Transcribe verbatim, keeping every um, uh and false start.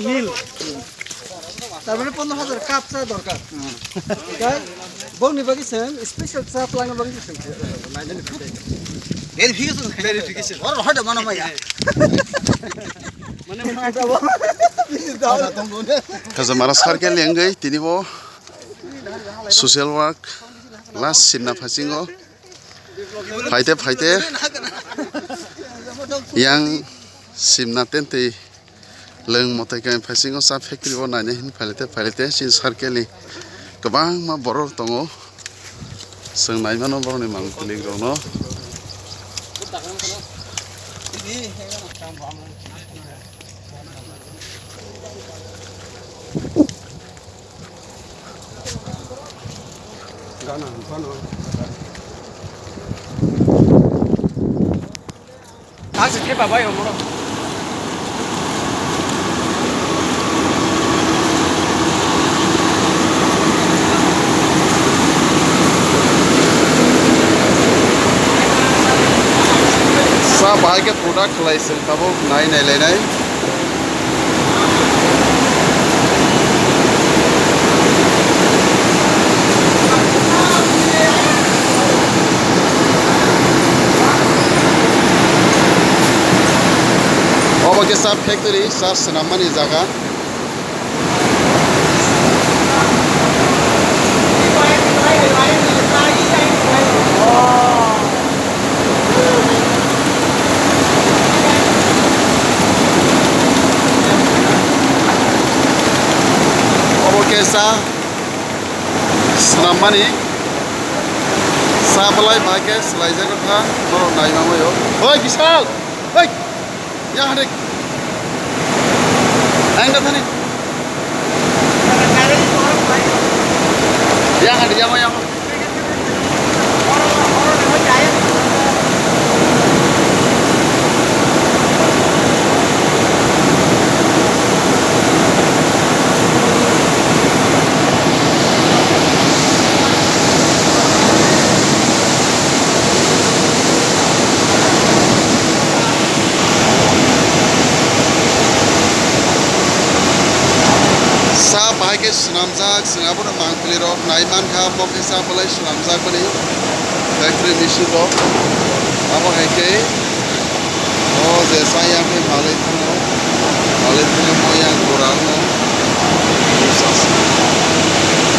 Nil. Tar mane pondro hajar cup cha dorkar. Kai, bongni bagwi chwng special cha plangna bagwi chwng. Verification. Verification. Oro hoda mano maya. Mane mane. Kaza mara circle yang gai tini bo social work last sinna phasingo. Phaite, phaite. Yang simna tentwi lwng mwtai khe phasingo cha factory o naina hin phailete, phailete sin circle ni kwbangma borok tongo. Chwng naimano borokni mang kulik rokno. Ang se thepa bai omo. Sa bahai khe product khlai se tabuk nai nai lai nai. Obo khe sa factory, sa swnammani jaga. Obo khe sa swnammani sa belai bai khe swlaijak wngkha, norok nai mangwi o. Oi, Bisal! Oi! Yang hadik. Yang dah tadi. Yang hadik, yang, yang. Sa bahai khe swnamjak, chwng abono mangpili rok nai mankha, bo khe sa belai swnamjak bini factory machine rok. Abo hai khe o je sa yang khe malai thang